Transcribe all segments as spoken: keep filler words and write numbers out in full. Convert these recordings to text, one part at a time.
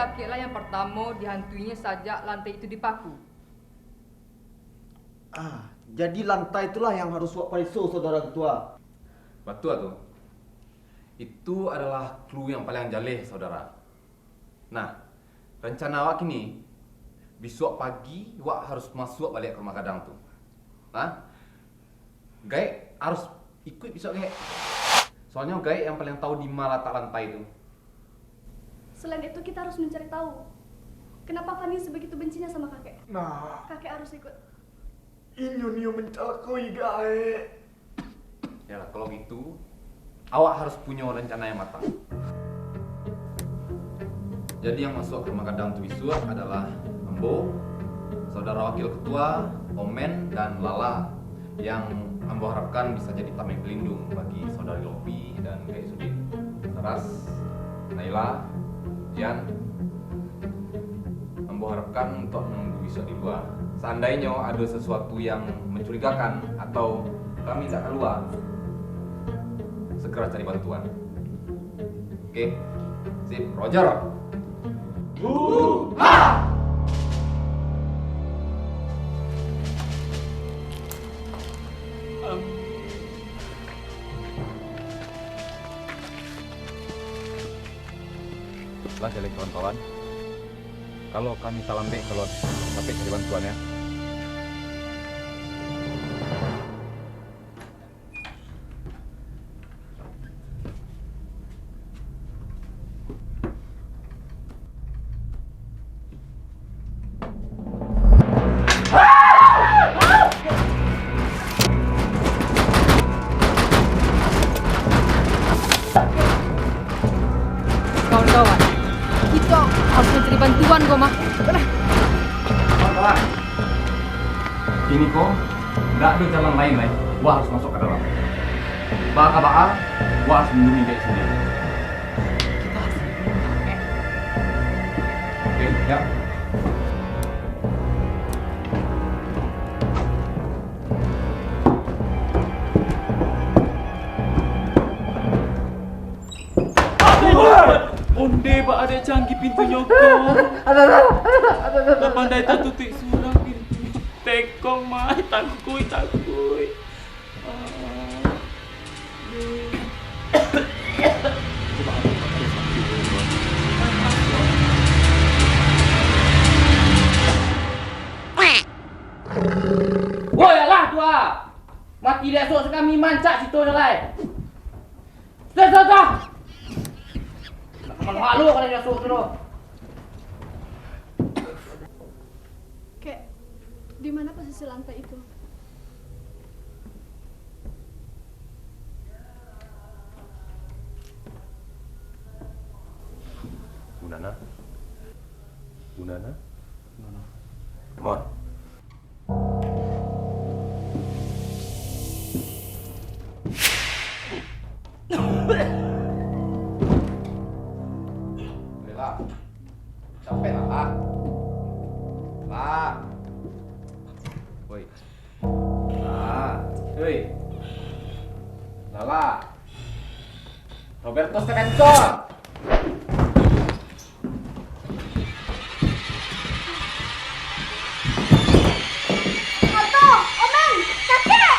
Kakeklah yang pertamo dihantuinya sajak lantai itu dipaku. Ah, jadi lantai itulah yang harus wak pareso, Saudara Ketua. Batua tu. Itu adalah clue yang paling jaleh, Saudara. Nah, rencana awak kini, bisuak pagi wak harus masuak baliak ka rumah gadang tu. Hah? Gaek harus ikuik bisuak Gaek. Soalnyo Gaek yang paling tahu di ma latak lantai tu. Selain itu, kita harus mencari tahu kenapa Fani sebegitu bencinya sama kakek. Nah. Kakek harus ikut. Inyo nio mancalakoi Gaek. Yalah, kalau gitu, awak harus punyo rencana yang matang. Jadi, yang masuak ka rumah gadang tu bisuak adalah ambo, saudara wakil ketua, Omen, dan Lala, yang ambo harapkan bisa jadi tameng pelindung bagi saudari Lopi dan Gaek Sudin. Saras, Naila, Jan, ambo harapkan untuak menunggu bisuak di lua. Seandainyo ado sesuatu yang mencurigakan atau kami indak kalua, segera cari bantuan. Oke, sip, Roger. Huha! Lah jaleh kawan-kawan. Kalau kami talambek kalua, capek cari bantuan ya. Kawan-kawan, kito harus mancari bantuan ko mah. Kawan-kawan, kini ko ndak ado jalan lain lai, wak harus masuak ka dalam. Baa ka baa, wak harus lindungi Gaek sandiri. Oke, siap. Onde baa dek canggih pintunyo ko. Lah pandai tatutuik surang pintunyo. Tekong, Mai, takuik, takuik. Woi, alah tu ah! Mati dek asuak sakami mancak situ nyo lai. Sudah, sudah, sudah! Nak ka malu-malu kalau dek asuak tu doh. Kek, di mana posisi lantai itu? Bunana? Bunana? Bunana. Come on. Bela. Capek lah, lah. Lah. Woi. Lah. Woi. Lah, lah. Roberto Stevenson. Alto, Omen, kakek!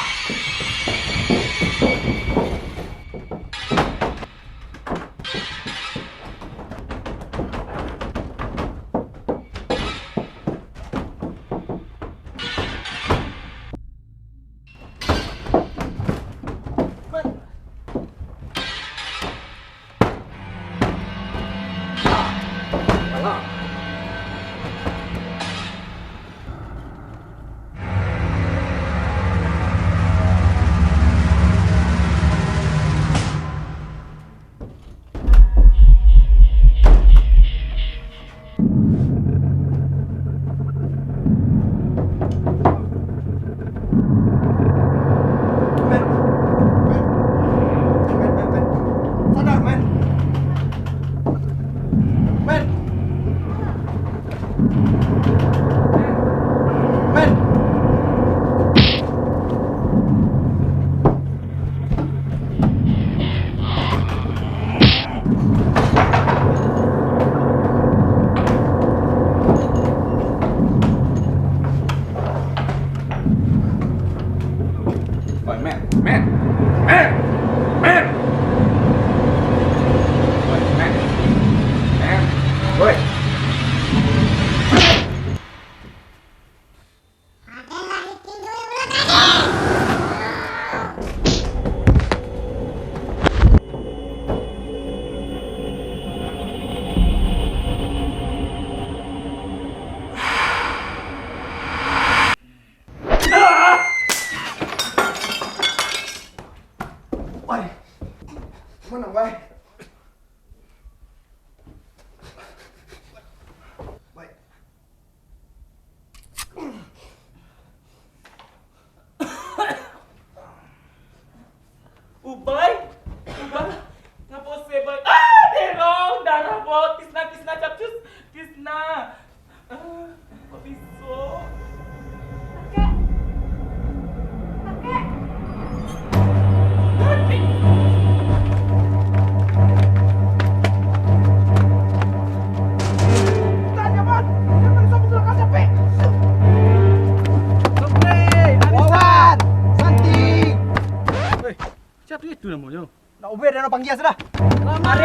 Panggia sudah. Selamat.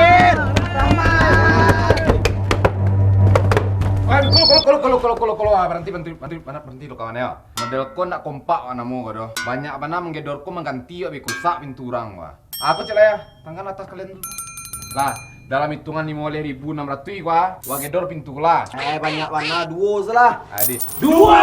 Selamat. Eh, kalau, kalau, kalau, kalau, kalau, kalau, ah, berhenti, berhenti, berhenti, berhenti, berhenti lo kawan yo. Model ko ndak kompak wak namo ko doh. Banyak bana manggedor ko mangganti wak, beko rusak pintu urang wak. Aku cek lah yo, tangan atas kalian tu. Lah, dalam hitungan limo baleh ribu anam ratuih ko, wak gedor pintu lah. Eh, banyak bana, duo se lah. Adi. Duo!